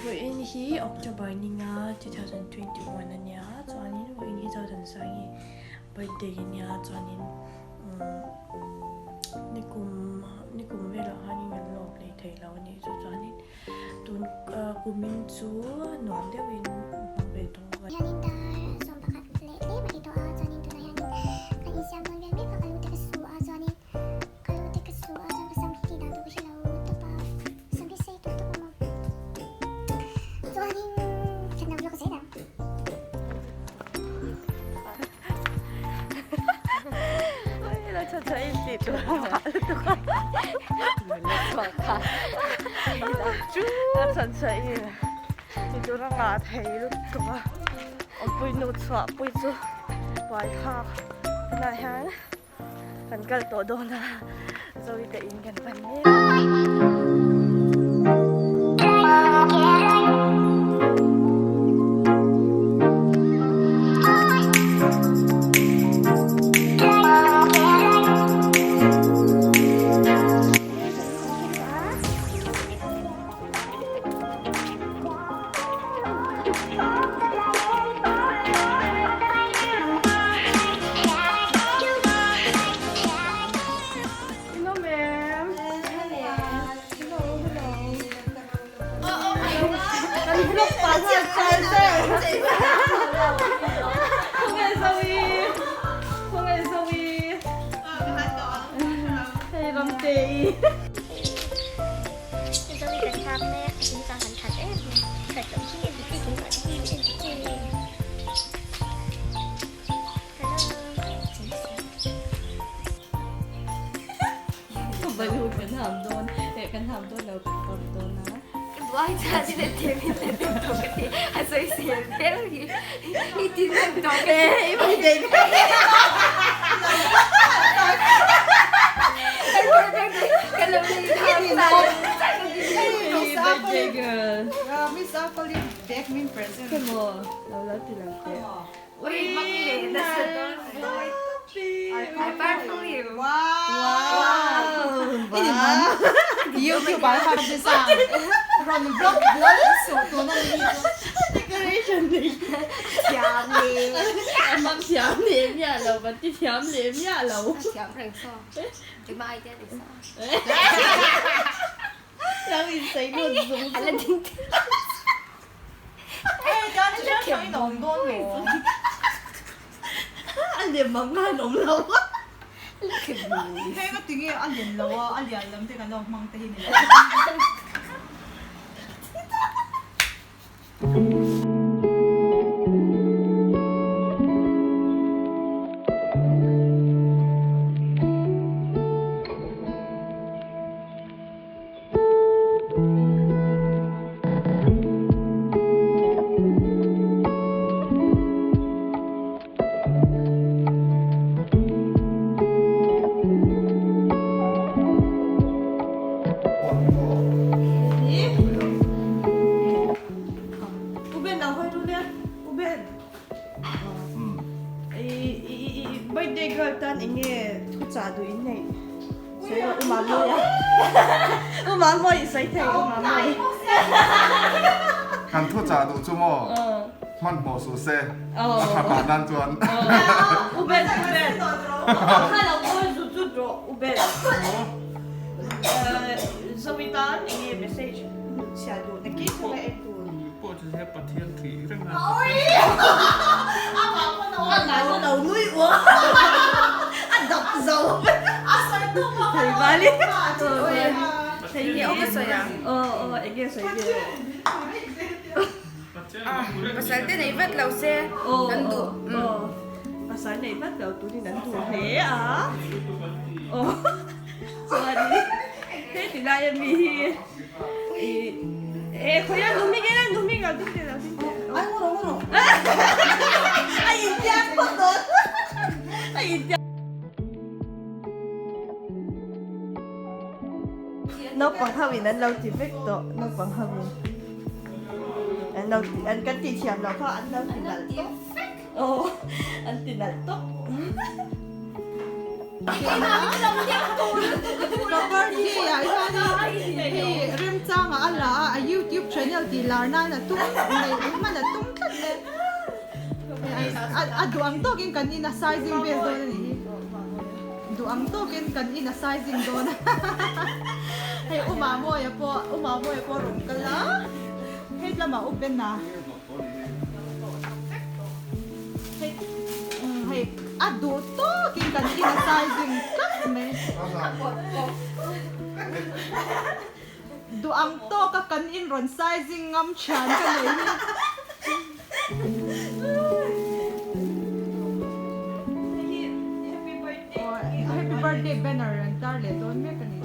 Vawiin hi October ninga 2021 a nia chuanin vawiin hi Zothansangi birthday a nia chuanin nikum nikum velah khanin kan lawm hlei thei lo a nih chu chuanin tun kumin chu nuam deuhin hmang ve tawh ang. Hianin dar sawm pakhat leh tlem a ti tawh a chuanin tunah hianin kan insiam dawn vel mek a ka lu te ka su a chuanin ka lu te ka su a chuan ka sam hi tih dan tur ka hre lo tawp a sam hi sei tawp tawp a maw chuanin kan lo vlog zel ang. Kan kal tawh dawn a, Zoite in kan pan mek. Hello ma'am. Hello, hello. Kan vlog pa nghal char char. Khawngaih Zoe. Khawngaih Zoe. Hei Ramte-i. Zoe kan thlak mek a thing chang han that em that loh hi en chi thing chang hi en chi Ka balu kan ham dawn eh kan ham dawn lo kan kawr dawn a. Buai chuan in tia min la deuh tawh ka ti a sawi sel ber hi i ti reng tawh ka ti. Eh i hmu thei Birthday girl. Miss Apple bag min present. Come on, lo lo ti lo te. Ui mang le nasa dawn mawi I purple you. Wow. YouTube ah khan te sang. Ron vlog bual suh tuna mi. Decoration nei. Thiam le. Amam thiam le miah lo, kan ti thiam le miah lo. Thiam reng saw. Keimah ai te a ti saw. Lo in sawi lut zung zung. Ala ding te. Hei tan chu hian sawi nawm dawn lo. A lem ang khan awm lo. Hei ka ti nge a lian lo a, a lian lam te kan lo hmang te hi ni lo. U Ben lo hawi ru nia U Ben i i birthday girl tan enge thu chah duh in nei sawi rawh U Mamawia U Mamawia i sawi thei U Mamawia Kan thu chah duh chu maw hmanhmawh suh se a tha pah nan chuan U Ben U Ben kha lo ngawi zut zut rawh U Ben Zoe tan enge message chhiah duh na kei kha la en tur. Pawh chu he Pathian thih reng a. A lo nui uang a dap zo thei bali Thei hi awm a sawi a. Aw aw eng nge sawi ve. Pasal te nei vat lo se kan duh. Aw pasal nei vat lo turin an duh hle a. Aw chuanin he ti lai ami hi ih e khawi a numi nge a numi nga ding teh lo ding teh. Ai ngaw rawh ngaw rawh. A intiang phawt dawn a intiang. Naupang ho in an lo ti vek tawh naupang ho in an lo ti an kan tih thiam loh kha an lo ti nalh tawp aw an ti nalh tawp. Ka birthday ah hianin hei remchanga a la a, a youtube channel tih lar nan a tum neih hman a tum tlat mai. A duh ang tawkin kan in a sizing vel dawn a nih hi. Duh ang tawkin kan in a sizing dawn a. Hei U Mamawia pawh U Mamawia pawh a rawn kal a, hei lamah U Bena. Hei a duh tawkin kan in a sizing tlat mai. Duh ang tawka kan in rawn sizing ngam thian ka nei hi. Happy birthday banner an tar leh dawn mek a ni.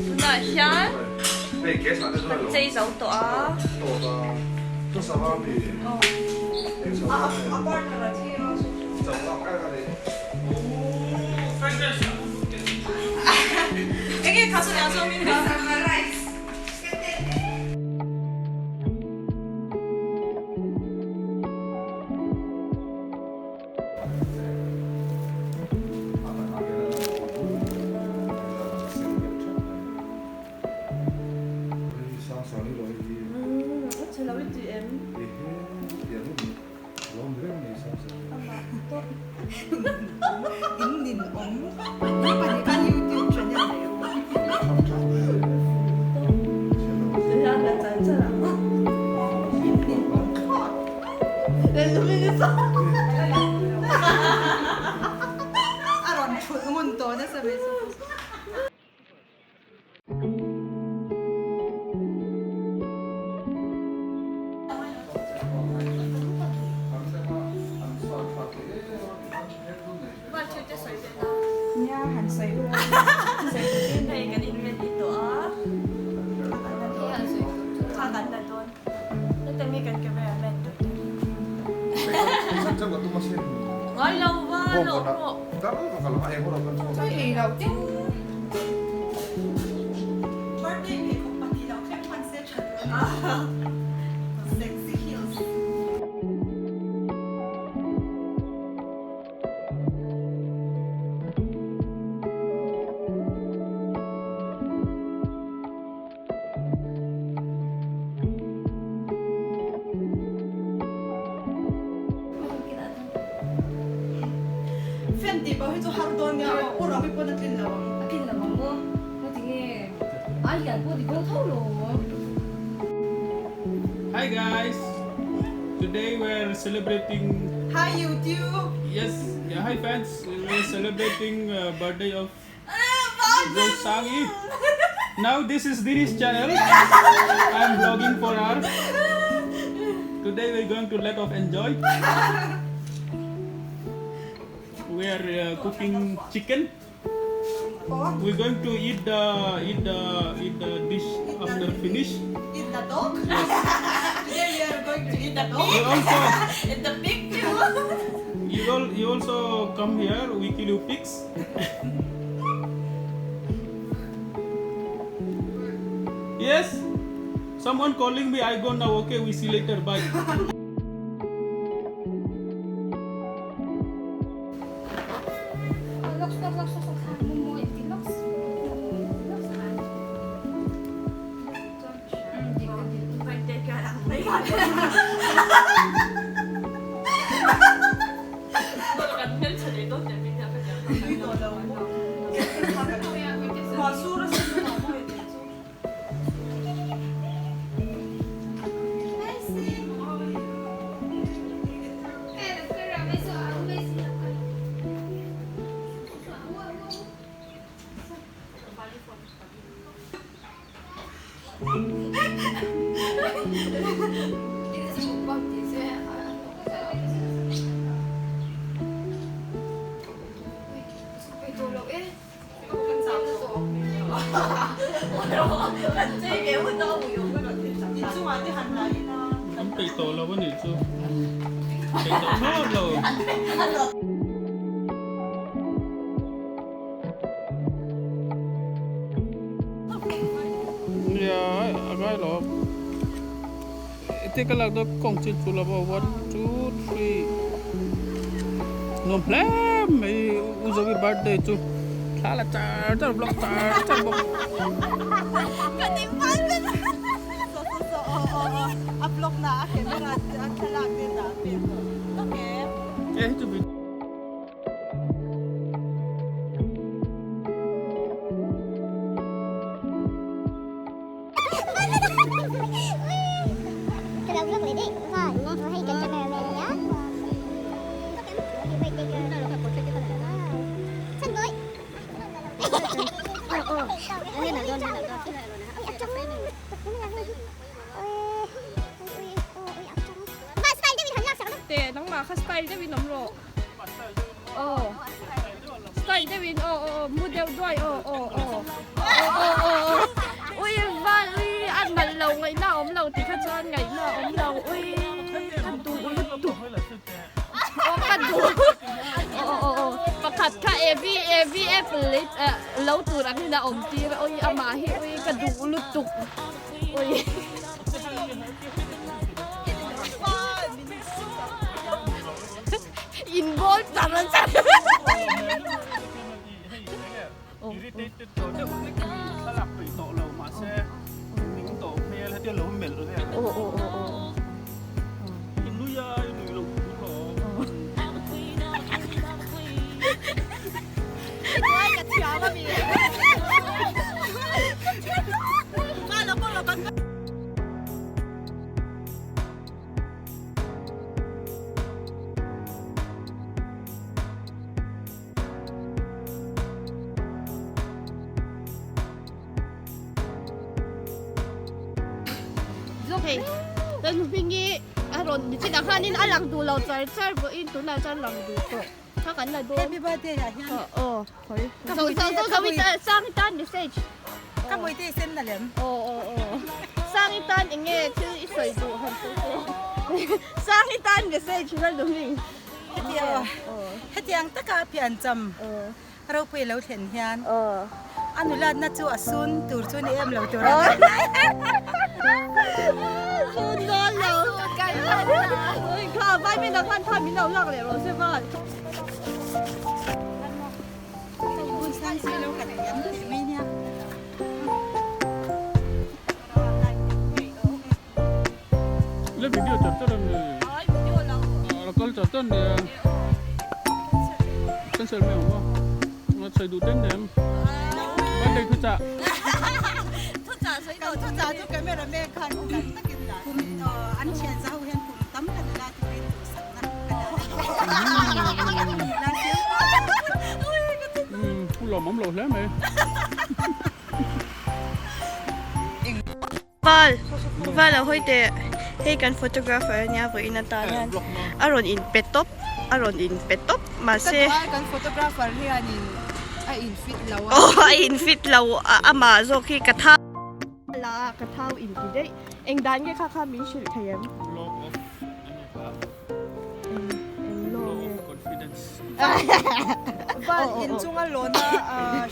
Tunah hian kan chei zo tawh a. In nin awm ni pahnih khan youtube channel nei ang. In nin awm thlawt. A rawn thulh ngun tawh nasa mai chu. Nia han sawi ula Hei kan in ready tawh a Thla kan la dawn Heta mi kan camera man tur te Ngai lo va loh rawh. Chawi ei loh deuh. Birthday pheikhawk pahnih lo thleng hman se tha tur a ni. Sexy heels. Fan tih pawh hi chu har dawn nia aw, u Robbie pawn a tlin lo ang. A tlin lo ang maw? Maw tinge? A lian pawh ti dawn tho lo. Hi guys, today we are celebrating. Hi YouTube. Yes, yeah, hi fans. We are celebrating birthday of Rosangi. Now this is Dini's channel. I am vlogging for her. Today we are going to let off enjoy. We are cooking chicken. We're going to eat the eat the eat the dish after finish. Eat the dog? Yes. Today we are going to eat the dog. You also Eat the pig too. You all you also come here. We kill you pigs. Yes. Someone calling me. I go now. Okay, we see later. Bye. An peih tawh lo a nih chu. Peih tawh thlawt lo. Nia a ngai lo. Hetia ka lak dawn kawng chin chu lova one two three nuam hle mai u Zoe birthday chu thla la char char vlog char char bawk. Ka ding fai vek so so so aw aw aw a vlog na a camera a thlalak te dah vel tawh okay. E hei chu video. Te nangmah kha style deuhin awm rawh. Aw style deuhin aw aw aw mu deuh duai aw aw aw aw aw aw aw ui val ui a nalh lo ngaihna a awm lo ti kha chuan ngaihna a awm lo ui ka duh lutuk aw ka duh aw aw aw pakhat kha Evi Evi apple lei lo tur angin a awm tir a ui amah hi ui ka duh lutuk ui. In bawl char char. Hei kan hming hi a rawn ni chin ah khanin a lang duh lo char char pawhin tunah chuan lang duh tawh kha kan la dawn. Happy birthday ah hian. Aw khawi. Zo zo zo zo i sang i tan message. Ka mui te i sen na lem. Aw aw aw. Sang i tan eng nge thil i sawi duh han sawi teh. Sang i tan message la duh mi. Hetiang hetiang taka piancham ropui lo thlen hian a nulatna chu a sun tur chu ni em lo tur a. Sun dawn lo. Kha vai min ah khan tha min lo lak leh rawh se val. Le video char char an ni. A kal char char nia. Cancel mai ang maw. A sawi duh ten em. Birthday thu chah. Thu chah sawi lo thu chah chu camera man khan kan takin la. Kum an thian za ho hian kum tam kan la turin duhsak na ka la U lawm awm lo hle mai. Val val a hawi teh hei kan photographer ania vawiin atan hian a rawn in pe tawp a rawn in pe tawp mahse kan photographer hianin a in fit lo a aw a in fit lo amah zawk hi ka tha la a ka thau in ti daih eng dan nge kha kha min hrilh thei em? Law of Law of confidence. Van inchunga lawna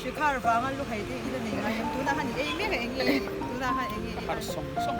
Shikhar vanga lu hai te hi la nei ngai em tunah khan i ei mek a eng nge tunah khan eng nge i Har sawng sawng.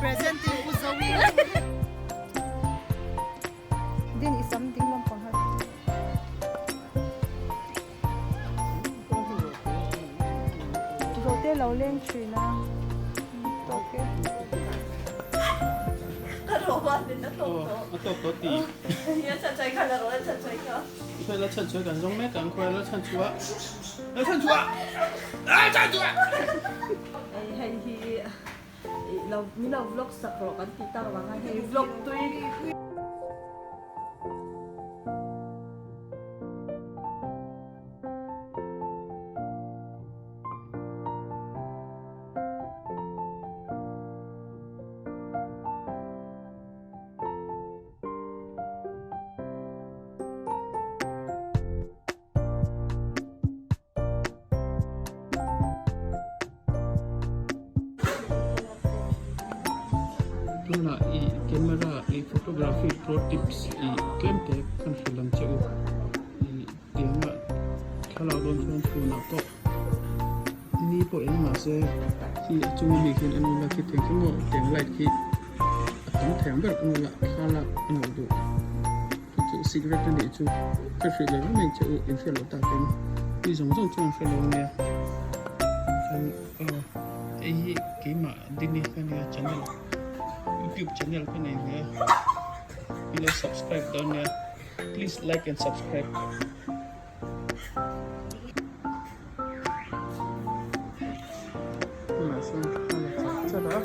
Presenting Pu Zoe. Din i sam ding lampang ha. Zawhte lo leng thin a tawk e. Ka rawh a nen a tawk tawh. A tawk tawh ti. Nia chhan chai kha la rawh a chhan chai kha. Khuai la chhan chhuah kan zawng mek ang khuai la chhan chhuah. La chhan chhuah. La chhan chhuah. Hei hei hi lo min lo vlog sak rawh kan ti tak vang a hei vlog tui. Tunah i camera i photography pro tips i tlem te kan hrilh ang che u. I tianga thlalak dawn chuan chhunah pawh ni pawh eng mahse khi a chunga mi khian en ula khi tiang khi maw tiang light khi a tam thei ang ber en ula thlalak a nalh duh. Chu chu cigarette a nih chu ka hrilh leh reng che u in hriat loh takin mi zawng zawng chuan hre lo ania chuan aw hei hi keimah Dini ka nia channel youtube channel ka nei ve a min lo subscribe dawn nia please like and subscribe. Tunah sawn thla la char char a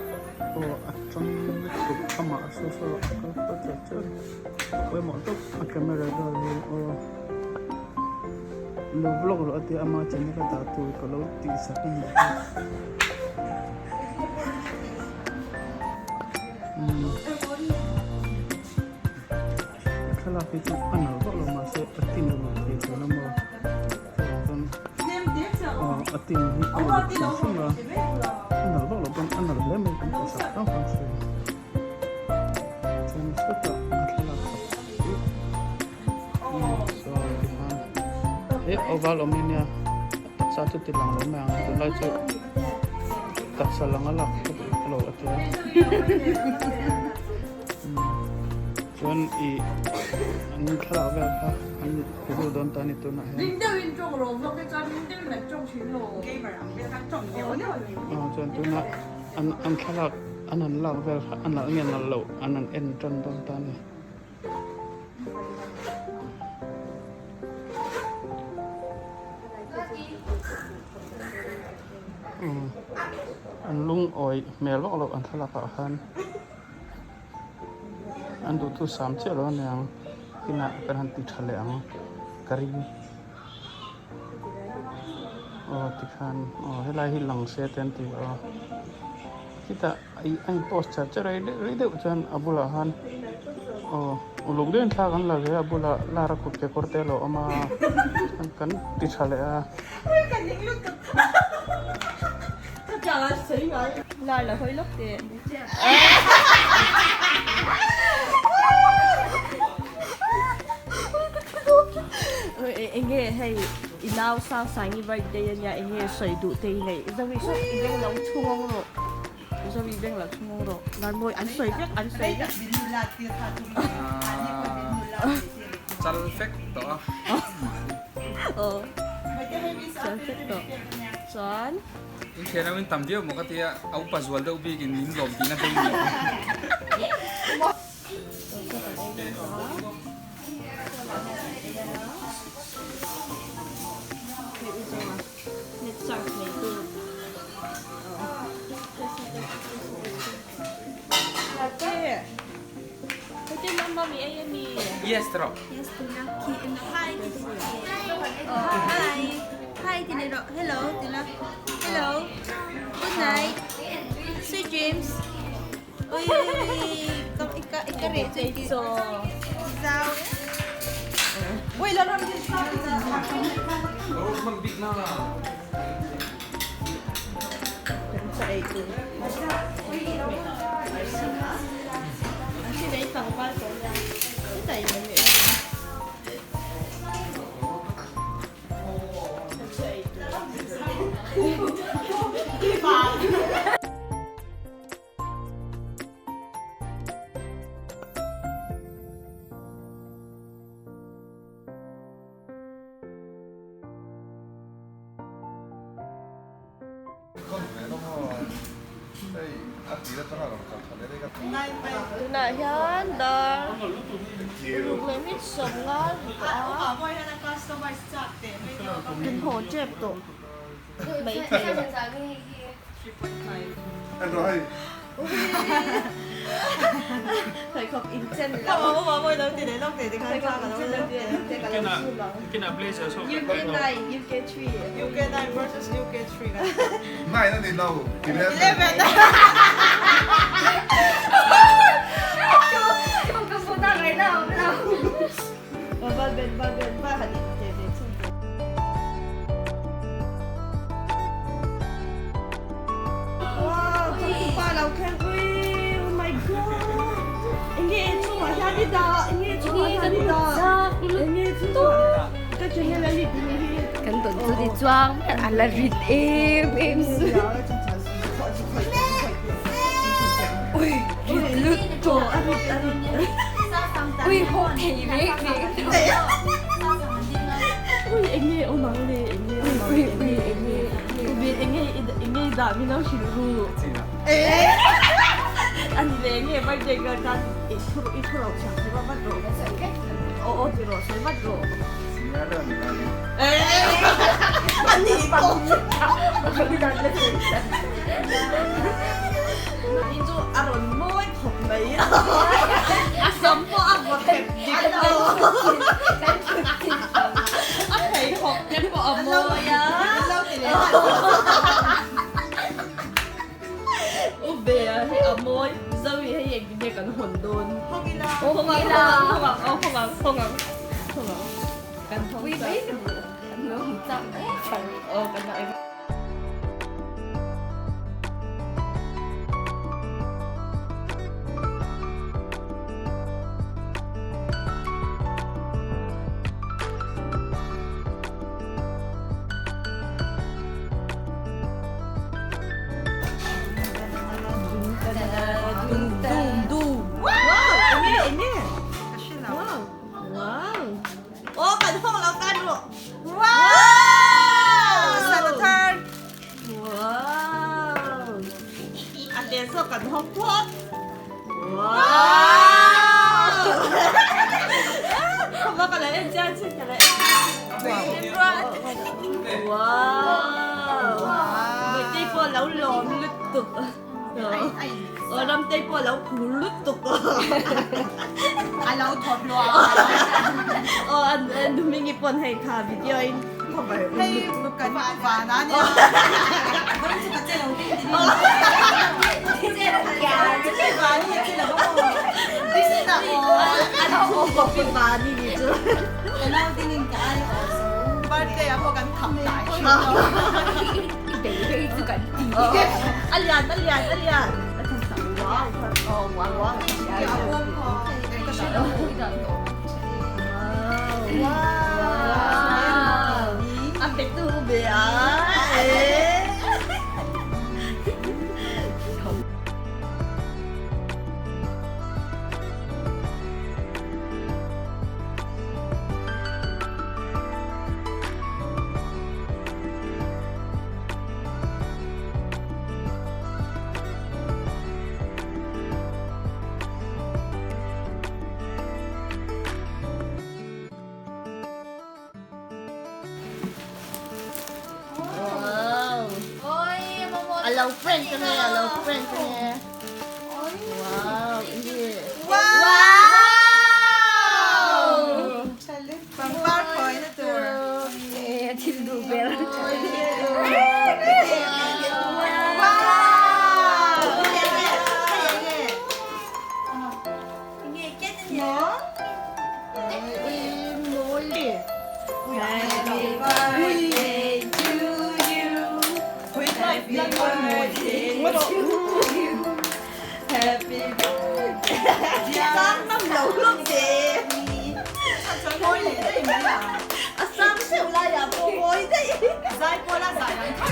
aw a tang lutuk amah a saw saw a kal kual char char pawimawh tawp a camera vel hi aw lo vlog rawh a tia ama channel a dah tur ka lo tih sak a nih hi umm thlalak hi chu a nalh vak lo mahse a tin a luh thei thin a maw. A tin hi a uluk hrim hrim a, a nalh vak loh pawn a nalh hle mai kan tih sak hrang hrang thin. Chuan sawtah a thlalak sak hi saw tikhan he oval awm hi nia a taksa chu ti lang lo mai ang tunlai chu taksa lang a lak ka lo a tia chuan ih an thlalak vel kha an Ru dawn ta ni tunah hian. Ring deuhin tawng rawh vlog te chuan ring deuhin an tawng thin lo. Gamer ang vel khan tawng neuh neuh a ni. Aw chuan tunah an an thlalak an han lak vel kha a nalh nge nalh loh an han en tan dawn ta ni. Umm an lungawi hmel vak loh an thlalak ah khan. An duhtu sam chiah lo aniang inah kan han ti tha leh ang ka ring aw tikhan aw helai hi lang se te an ti aw khitah ih a in post char char a rei deuh chuan a bulah khan aw uluk deuhin thla kan la ve a bulah lar a kut kekawr te a lo awm a kan ti tha leh a. Enge hei i nau sang sangi birthday ania enge sawi duh te i neih zawi saw i beng lo chhung ang rawh zawi i beng lo chhung ang rawh Marmawi an sawi vek an sawi vek Chal fek tawh a. Aw chal fek tawh chuan. In thian ho in tam viau maw ka tia, a upa zual deuh bik in min lawm tihna deuh ni. Yes tawh. Hi hi ti leh rawh hello ti la hello good night sweet dreams ui ka ka ka reh chu i zau ui la ram din sa Rose bik na. Tunah hian dar ruk leh mit sawmnga ri tawh a, kan haw tep tawh maithei. Chuti chuang a la rit em em zui. Ui rit lut tawh a rit a rit. Ui haw thei reng reng lo. Ui eng nge awm ang le eng nge awm ang Ui ui eng nge. Ui eng nge eng nge i dah min lo hrilh ru. A ni le eng nge birthday girl tan i thu i thu ro chhiah sawi vat rawh. Aw aw ti rawh sawi vat rawh. A ni pawh. Ni chu a rawn mawi khawp mai a. A sam pawh a vaw thep dik lo. A pheikhawk te pawh a mawi a. U Bea hi a mawi. Zoe hei engtin nge kan hawn dawn? Hawng ila. Hawng ang, hawng ang, hawng ang, hawng ang, hawng ang. Kan hawng chak. Kan lo hmu chak em. Aw kan lo em. Alo prank ka nge, alo prank ka nge. Wow, hindi. Wow! Pangpar khawi na tur. Eh, thil duh ber. Happy birthday. A sam seuh lai ah pawh mawi daih. Zai pawh la zai ang tho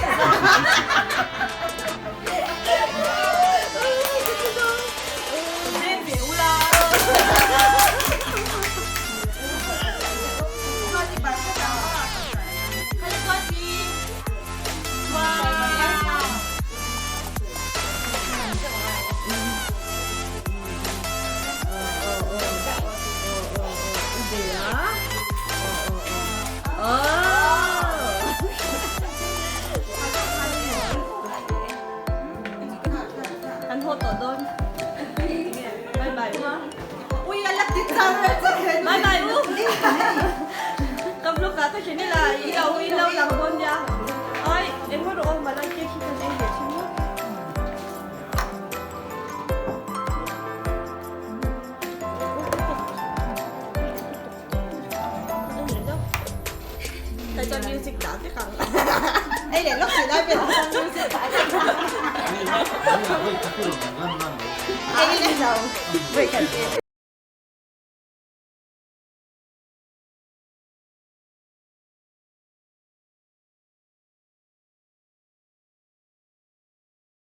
Kan haw tawh dawn. Bye bye u. Ui a la ti char Bye bye u. Ka vlog ah ka hre nila i lo i lo lang dawn nia. Oi eng rawh aw malai cake hi kan ei leh thin maw. Tại cho music đã cái khẳng. Ei leh lawk tih lai vel ah chuan music dah Ei leh lo. Wait kan